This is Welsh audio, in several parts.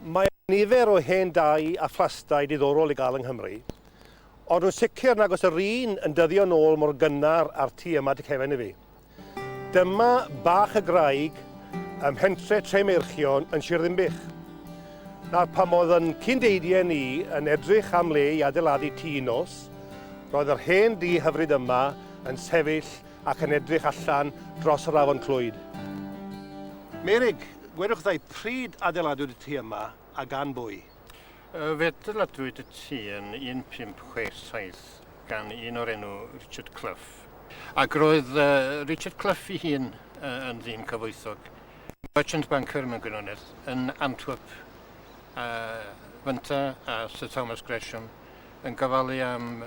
Mae nifer o hen dai a phlastai diddorol i gael yng Nghymru, ond yn sicr nag oes yr un yn dyddio nôl mor gynnar â'r tŷ yma tu cefen i fi. Dyma Bach y Graig ym mhentre Tremeirchion yn Sir Ddinbych. Nawr, pan oedd yn cyn-deidie ni yn edrych am le i adeiladu tŷ nos, roedd yr hen dŷ hyfryd yma yn sefyll ac yn edrych allan dros yr afon Clwyd. Meurig, gwedwch wrtha i, pryd adeiladwyd y tŷ yma a gan bwy? Fe adeiladwyd y tŷ yn 1567 gan un o'r enw Richard Clough. Ac roedd Richard Clough ei hun yn ddyn cyfoethog, merchant banker mewn gwirionedd, yn Antwerp, a fynta a Sir Thomas Gresham yn gofalu am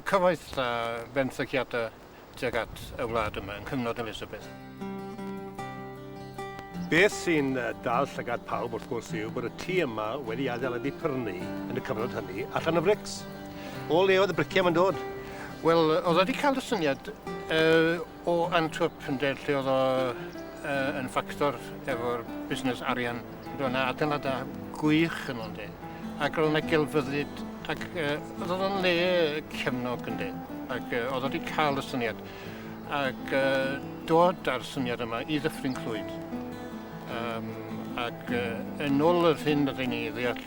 cyfoeth a benthyciadau tuag at y wlad yma yng nghyfnod Elizabeth. Beth sy'n dal llygad pawb wrth gwrs yw bod y tŷ yma wedi adeiladu pyrnu yn y cyfnod hynny allan o frics. O le oedd y briciau yma'n dod? Wel, oedd o wedi cael y syniad o Antwerp ynde, lle oedd o yn ffactor efo'r busnes arian. Roedd yna adeiladau gwych yno ynde, ac roedd yna gelfyddyd, ac oedd o'n le cefnog ynde, ac oedd o wedi cael y syniad, ac dod â'r syniad yma i Ddyffryn Clwyd. Um, ac yn ôl yr hyn rydyn ni ddeall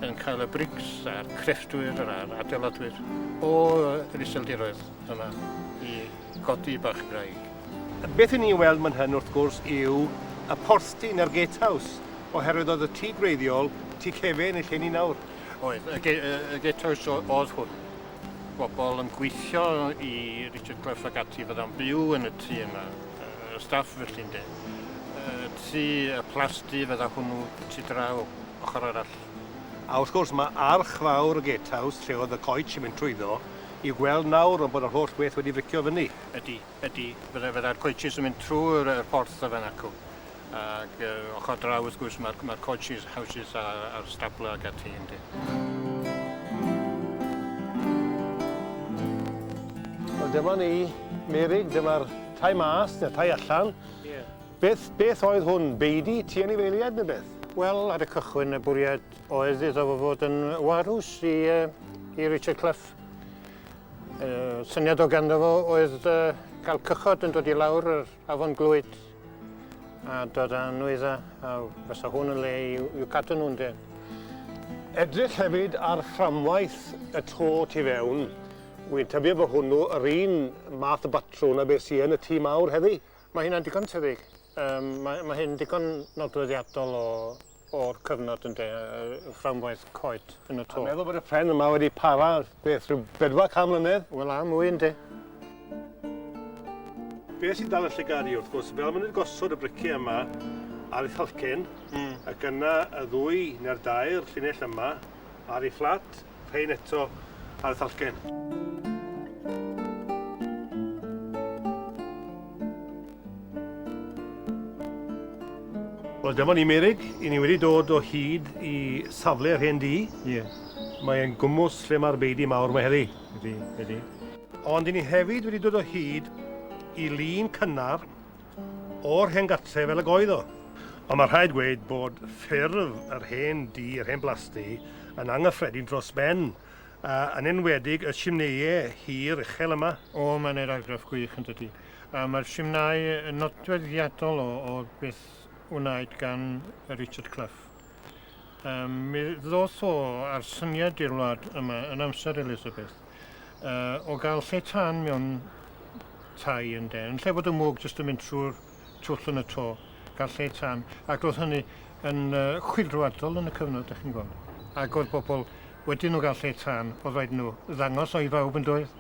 yn cael y brics a'r crefftwyr a'r adeiladwyr o yr Iseldiroedd yma i godi Bach Graig. Beth 'y ni'n weld man hyn wrth gwrs yw y porthdy neu'r gatehouse, oherwydd oedd y tŷ gwreiddiol, tŷ cefen yn lle ni nawr. Oedd, y y gatehouse oedd hwn. Bobl yn gweithio i Richard Clough ac ati fydda'n byw yn y tŷ yma, y staff felly ynde. Y tŷ, y plasty fydda hwnnw tu draw, ochr arall. A wrth gwrs mae arch fawr y gatehouse lle oedd y coets yn mynd trwyddo i'w gweld nawr ond bod yr holl beth wedi fricio fyny. Ydy. Ydy, fydda, fydda'r coaches yn mynd trwy'r yr porth o fan acw. Ac ochr draw wrth gwrs mae'r ma coaches houses a'r stable ac ati yndi. Wel dyma ni, Meurig, dyma'r tai mas, neu'r tai allan. Ie. Yeah. Beth, beth oedd hwn? Beudy, tŷ anifeiliaid neu beth? Wel, ar y cychwyn y bwriad oedd iddo fo fod yn warws i, i Richard Clough. Y syniad o ganddo fo oedd cael cychod yn dod i lawr yr afon Glwyd a dod â nwyddau a fysa hwn yn le i'w cadw nhw ynde. Edrych hefyd ar fframwaith y to tu fewn, wi'n tybio bod hwnnw yr un math o batrwn â beth sy yn y tŷ mawr heddi. Mae hynna'n digon tebyg. Yym mae mae hyn digon nodweddiadol o o'r cyfnod ynde, y fframwaith coed yn y to. A meddwl bod y pren yma wedi para, beth, rhyw 400 mlynedd? Wel a mwy ynde. Be sy'n dal y llygad i wrth gwrs, fel maen nhw wedi gosod y briciau yma ar ei thalcen, ac yna y ddwy neu'r dair llinell yma ar ei fflat, rhein eto ar y talcen. Wel, dyma ni, Meurig. I ni wedi dod o hyd i safle yr hen dŷ. Ie. Yeah. Mae'n gwmws lle mae'r beudy mawr mae heddi. Ydy, ydy. Ond i ni hefyd wedi dod o hyd i lun cynnar o'r hen gartre fel ag oedd o. Ond mae rhaid gweud bod ffurf yr hen dŷ, yr hen blasty, yn anghyffredin dros ben, yn enwedig y simneiau hir uchel yma. O, mae'n neud argraff gwych yn dydy. A mae'r simnai yn nodweddiadol o, o beth wnaed gan Richard Clough. Um, mi ddoth o a'r syniad i'r wlad yma yn amser Elizabeth uh, o gael lle tân mewn tai ynde, yn lle bod y mwg jyst yn mynd trwy'r twll yn y to, gael lle tân, ac roedd hynny yn uh, chwyldroadol yn y cyfnod, dych chi'n gweld. Ac oedd bobl, wedi nhw gael lle tân, oedd rhaid nhw ddangos o i bawb yn doedd.